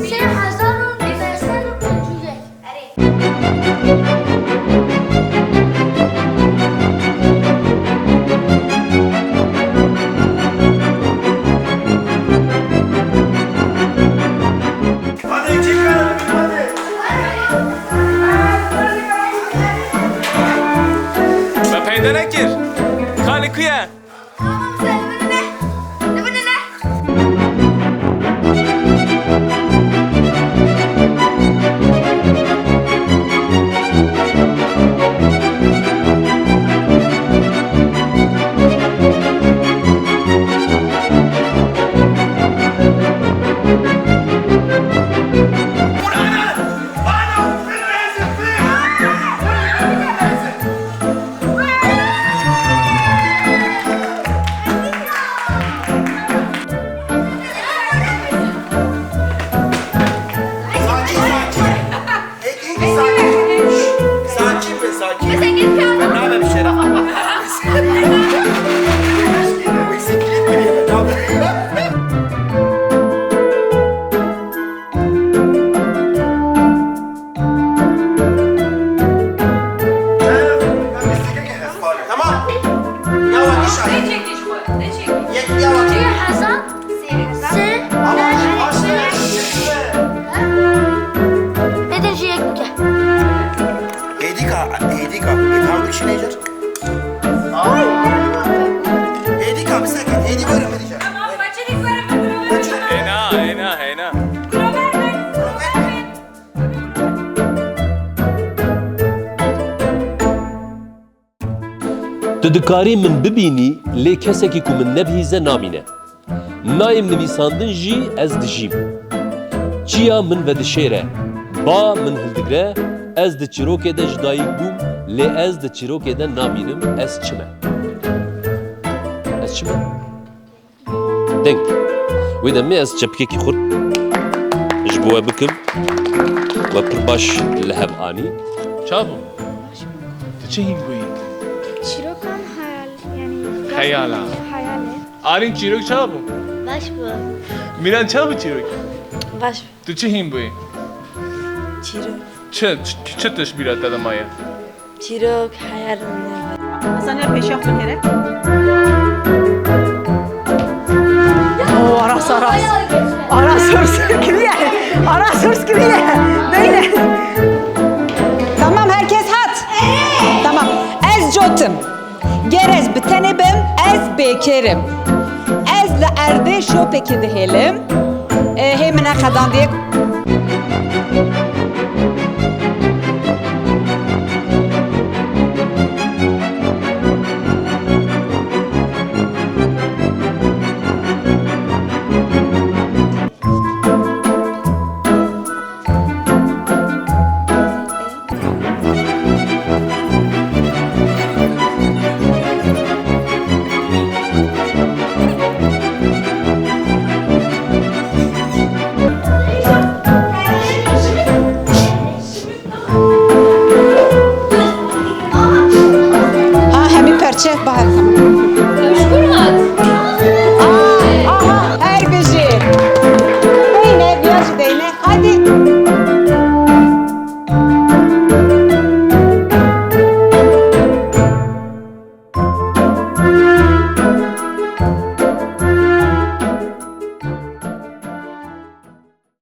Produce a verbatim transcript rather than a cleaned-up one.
Sê hezar û neh sed û pêncî û yek. Hadi çıkın, hadi. Me peyda nekir. Xalê ku ye? Sakin, sakin. Sakin be, sakin. Ben ne yapayım bir şey? Tamam. Yavaş. Ne çekiş bu? Ne çekiş? Yek yavaş. Çiğ hazan. Sê. Ama aşağı. Bedel jî yek bike. Êdîka, êdîka. Êdîka dişî nêcer. Êdîka, bi seke. Êdî were min dîce. Hêna, hêna, hêna. Tu dikarî min bibînî, lê kesekî ku min nebihîze namîne. Nayêm nivîsandin jî ez dijîm. Çiya min vedişêre, ba min hildigre, ez di çîrokê de ji dayik bûm, lê ez di çîrokê de nabînim ez çi me. Ez çi me? Deng. Wê demê ez çepikekî xurt ji bo we bikim. We pir baş li hev anî. Çawa bû? Tu çi hîn bûyî? Çîrokan hayal, yani Xeyala. Hayal e. Alîn çîrok çawa bû? Baş bû. Mîran çawa bû çîrok? Baş bû. Tu çi hîn bûyî? Çîrok. Çi, çi, çi tişt bîra te de maye? Çîrok, heyal. Hasan ya pêşiya xwe here. Oo, Aras, Aras. Aras hırs kiriye. Aras hırs kiriye. Böyle. Tamam, herkes hat. Tamam. Ez cotim. Ger ez bi tenê bim, ez bêkêr im. Ez li erdê şopekê dihêlim. E, hê min e qedandiye.